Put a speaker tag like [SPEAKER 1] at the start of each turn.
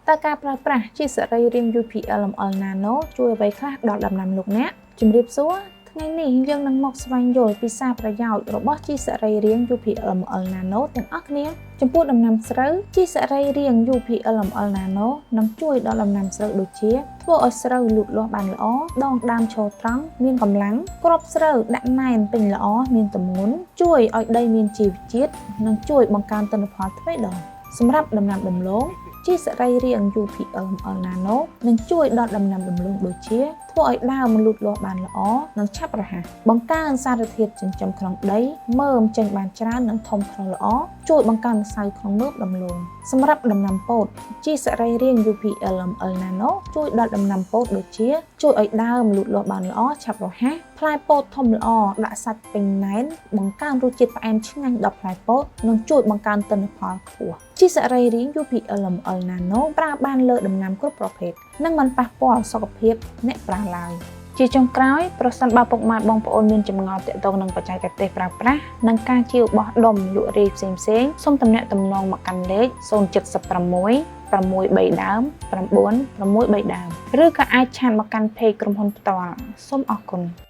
[SPEAKER 1] តើការប្រើប្រាស់ជីសរីរាង្គ UPL-ML Nano ជួយអ្វីខ្លះដល់ដំណាំលោកអ្នកជំរាបសួរថ្ងៃនេះយើងនឹងមកស្វែងយល់ពីសារប្រយោជន៍របស់ជីសរីរាង្គ UPL-ML Nano ទាំងអស់គ្នាចំពោះដំណាំស្រូវជីសរីរាង្គ UPL-ML Nano នឹងជួយដល់ដំណាំស្រូវដូចជាធ្វើឲ្យស្រូវលូតលាស់បានល្អដងដើមឈរត្រង់មានកម្លាំងគ្រាប់ស្រូវដាក់ណែនពេញល្អមានទម្ងន់ជួយឲ្យដីមានជីវជាតិនិងជួយបង្កើនទិន្នផលទ្វេដងសម្រាប់ដំណាំដំឡូងជីសរីរាង្គ UPL-ML Nano នឹងជួយដល់ដំណាំដំឡូងដូចជាធ្វើឲ្យដើមលូតលាស់បានល្អនិងឆាប់រហ័សបង្កើនសារធាតុចិញ្ចឹមក្នុងដីមើមចេញបានច្រើននិងធំធាត់ល្អជួយបង្កើនម្សៅក្នុងមើមដំឡូងសម្រាប់ដំណាំពោតជីសរីរាង្គ UPL-ML Nano ជួយដល់ដំណាំពោតដូចជាជួយឲ្យដើមលូតលាស់បានល្អឆាប់រហ័សផ្លែពោតធំល្អដាក់សាច់ពេញណែនបង្កើនរសជាតិផ្អែមឆ្ងាញ់ដល់ផ្លែពោតនិងជួយបង្កើនទិន្នផលខ្ពស់ជីសរីរាង្គ UPL-ML Nano ប្រើបានលើដំណាំគ្រប់ប្រភេទនិងមិនប៉ះពាល់សុខភាពអ្នកប្រើឡើយជាចុងក្រោយប្រសិនបើពុកម៉ែបងប្អូនមានចម្ងល់ទាក់ទងនឹងបច្ចេកទេសប្រើប្រាស់និងការជាវបោះដុំលក់រាយផ្សេងៗសូមទំនាក់ទំនងមកកាន់លេខ076 6 3ដើម9 6 3ដើមឬក៏អាច chat មកកាន់ page ក្រុមហ៊ុនផ្ទាល់សូមអរគុណ។